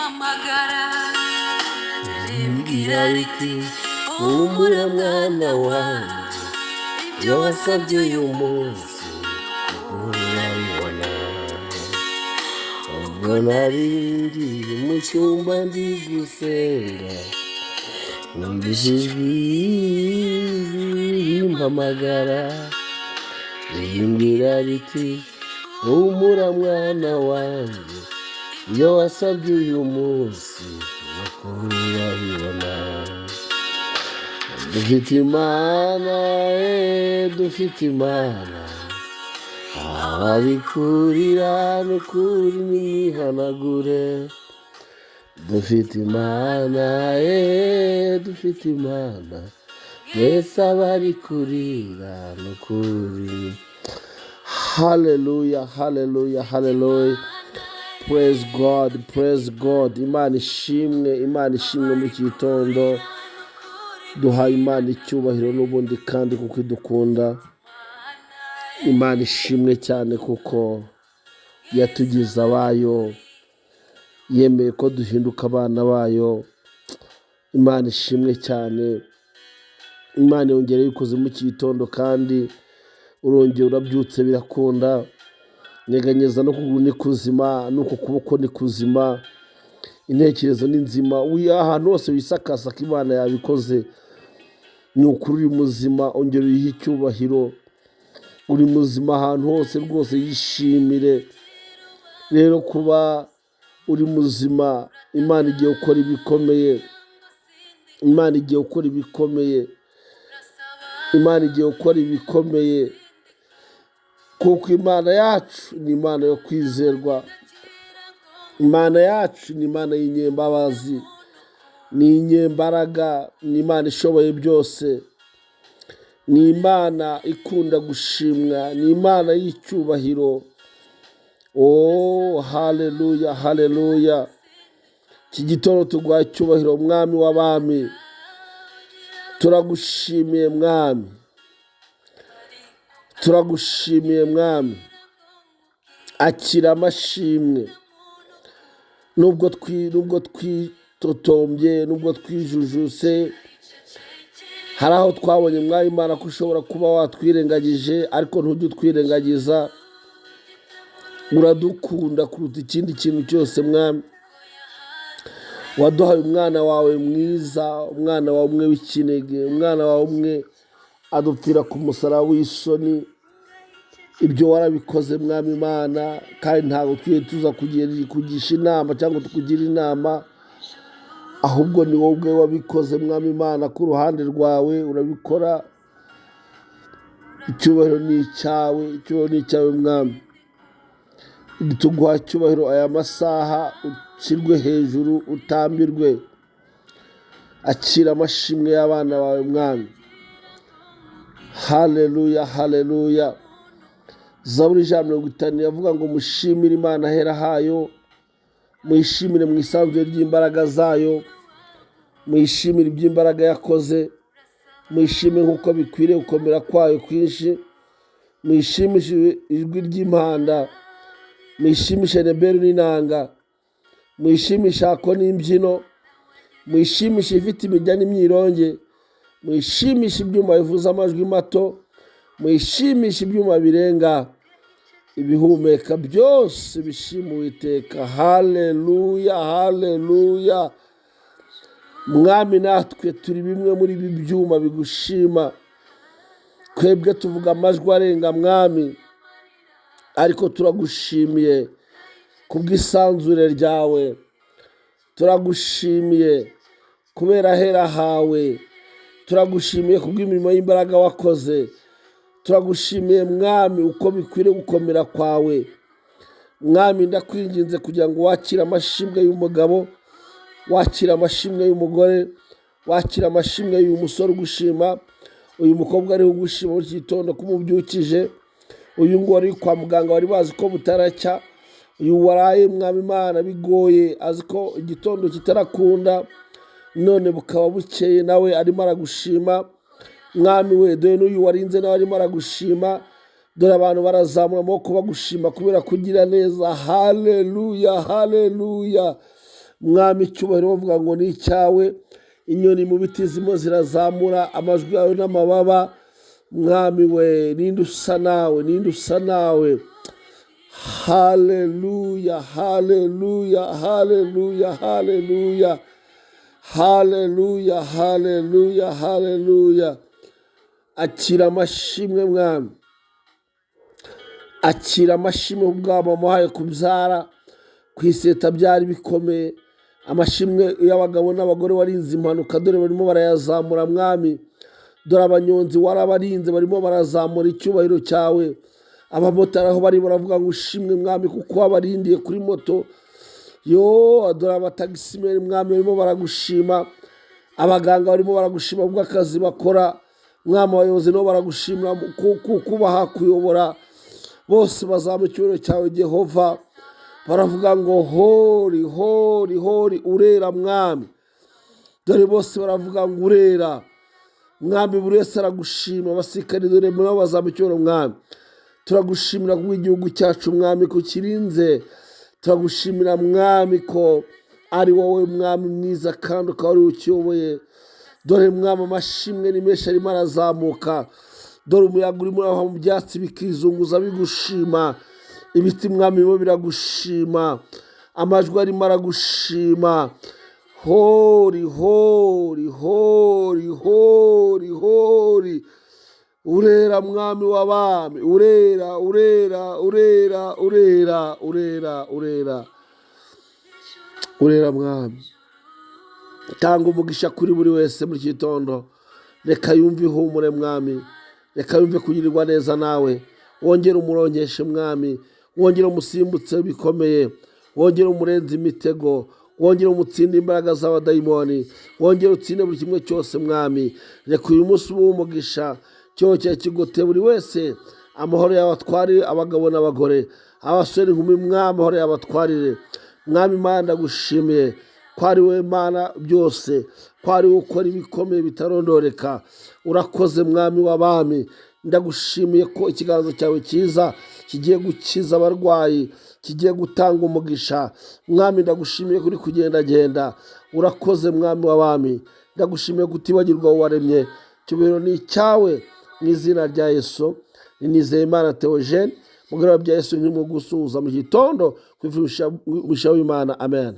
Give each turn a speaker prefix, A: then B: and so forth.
A: Rimpamagara
B: Rimbwira riti humura mwana wanjye, ibyo wasabye uyu munsi urabibona. Ubwo nari ndi mu cyumba ndi gusenga, numvise ijwi rimpamagara, rimbwira riti humura mwana wanjye, ibyo wasabye uyu munsi urabibona. Dufite Imana, dufite Imana, abari kurira n'ukuri nimwihanagure. Dufite Imana, dufite Imana, mwese abari kurira n'ukuri. Haleluya, haleluya, haleluya. Praise God, praise God. Imana ishimwe, Imana ishimwe muri iki gitondo. Duhaye Imana icyubahiro n'ubundi kandi kuko idukunda. Imana ishimwe cyane kuko yatugize abayo, yemeye ko duhinduka abana bayo. Imana ishimwe cyane. Imana yongereye ikuzimu muri iki gitondo kandi urongera urabyutse birakunda. Nyeganyeza no kuguru ni kuzima, n'uku kuboko ni kuzima, intekerezo ni nzima. Ahantu hose wisakasaka Imana yabikoze. Ni ukuri uri muzima, ongera uyihe icyubahiro. Uri muzima ahantu hose rwose, yishimire. Rero kuba uri muzima, Imana igiye gukora ibikomeye. Imana igiye gukora ibikomeye. Imana igiye gukora ibikomeye, kuko Imana yacu ni Imana yo kwizerwa. Imana yacu ni Imana y'inyembabazi, ni inyembaraga, ni Imana ishoboye byose, ni Imana ikunda gushimwa, ni Imana y'icyubahiro. Oh, haleluya, haleluya. Iki gitondo tuguha icyubahiro, Mwami w'abami. Turagushimiye Mwami, turagushimiye Mwami. Akira amashimwe. Nubwo twitotombye, nubwo twijujuse, hari aho twabonye Mwami Imana ko ushobora kuba watwirengagije, ariko ntujye utwirengagiza. Uradukunda kuruta ikindi kintu cyose Mwami. Waduhaye umwana wawe mwiza, umwana wawe umwe w'ikinege, umwana wawe umwe adupfira ku musaraba w'isoni. Ibyo warabikoze Mwami Imana, kandi ntabwo twiye tuza kugisha inama cyangwa tukugira inama, ahubwo ni wowe ubwe wabikoze Mwami Imana, ku ruhande rwawe urabikora. Icyubahiro ni icyawe, icyubahiro ni icyawe Mwami. Tuguha icyubahiro aya masaha, ushyirwe hejuru, utambirwe. Akira amashimwe y'abana bawe Mwami. Haleluya, haleluya. Zaburi 150 yavuga ngo mushimire Imana ahera hayo, muyishimire mu isanzure ry'imbaraga zayo, muyishimire iby'imbaraga yakoze, muyishimire nk'uko bikwiriye gukomera kwayo kwinshi, muyishimishe ijwi ry'impanda, muyishimishe neberu n'inanga, muyishimishe ako n'imbyino, muyishimishe ifite imirya n'imyironge, muyishimishe ibyuma bivuza amajwi mato, muyishimishe ibyuma birenga, ibihumeka byose bishima Uwiteka. Haleluya, haleluya. Mwami, natwe turi bimwe muri ibi byuma bigushima. Twebwe tuvuga amajwi arenga Mwami, ariko turagushimiye kubw'isanzure ryawe, turagushimiye kubera ahera hawe, turagushimiye kubw'imirimo y'imbaraga wakoze, turagushimiye Mwami uko bikwiriye gukomera kwawe. Mwami, ndakwinginze kugira ngo wakire amashimwe y'umugabo, wakire amashimwe y'umugore, wakire amashimwe y'uyu musore ugushima, uyu mukobwa ari ugushima muri iki gitondo ko umubyukije, uyu nguyu wari kwa muganga wari bazi ko butaracya, uyu waraye Mwami Imana bigoye azi ko igitondo kitarakunda, none bukaba bukeye nawe arimo aragushima. Mwami we, dore n'uyu warinze nawe arimo aragushima. Dore abantu barazamura amaboko bagushima kubera kugira neza. Haleluya, haleluya. Mwami, icyubahiro bavuga ngo ni icyawe. Inyoni mu biti zirimo zirazamura amajwi yawe n'amababa. Mwami we, ninde usa nawe? Ninde usa nawe? Haleluya, haleluya, haleluya, haleluya, haleluya, haleluya, haleluya. Akira amashimwe, Mwami, akira amashimwe ubwabo wamuhaye kubyara ku iseta byari bikomeye. Amashimwe y'abagabo n'abagore warinze impanuka, dore barimo barayazamura, Mwami. Dore abanyonzi warabarinze, barimo barazamura icyubahiro cyawe. Abamotari aho bari baravuga ngo ushimwe, Mwami, kuko wabarindiye kuri moto. Yo, dore abatagisimeri, Mwami, barimo baragushima. Abaganga barimo baragushima kubw'akazi bakora, Mwami. Abayobozi nabo baragushimira kubaha kuyobora. Bose bazamura icyubahiro cyawe, Jehova. Baravuga ngo holy, holy, holy, urera, Mwami. Dore bose baravuga ngo urera, Mwami. Buri wese aragushima. Abasirikari dore nabo bazamura icyubahiro, Mwami. Turagushimira kubw'igihugu cyacu, Mwami, ko kirinze. Turagushimira, Mwami, ko ari wowe Mwami mwiza kandi ukaba ari ukiyoboye. Dore, Mwami, amashimwe ni menshi arimo arazamuka. Dore umuyaga urimo urava mu byatsi bikizunguza bigushima. Ibiti, Mwami, birimo biragushima. Amajwi arimo aragushima. Holy, holy, holy, holy, holy, urera, Mwami w'abami, urera, urera, urera, urera, urera, urera, urera, Mwami. Tanga umugisha kuri buri wese muri iki gitondo. Reka yumve ihumure, Mwami. Reka yumve kugirirwa neza nawe. Wongere umurongeshe, Mwami. Wongere umusimbutse bikomeye, wongere umurenze imitego, wongere umutsinde imbaraga z'abadayimoni, wongere utsinde buri kimwe cyose, Mwami. Reka uyu munsi ube umugisha cyokeye kigote buri wese. Amahoro yawe atwarire abagabo n'abagore, abasore n'inkumi. Mwami, amahoro yawe atwarire. Mwami Imana, ndagushimiye ko ari wowe Mana byose, ko ari wowe ukora ibikomeye bitarondoreka. Urakoze, Mwami w'abami. Ndagushimiye ko ikiganza cyawe cyiza kigiye gukiza abarwayi, kigiye gutanga umugisha. Mwami, ndagushimiye kuri kugendagenda. Urakoze, Mwami w'abami. Ndagushimiye kutibagirwa waremye. Icyubahiro ni icyawe mu izina rya Yesu. Nizeye Imana Theogene, mugoroba bya Yesu, nk'irimo gusuhuza mu gitondo, kwifusha w'Imana. Amen.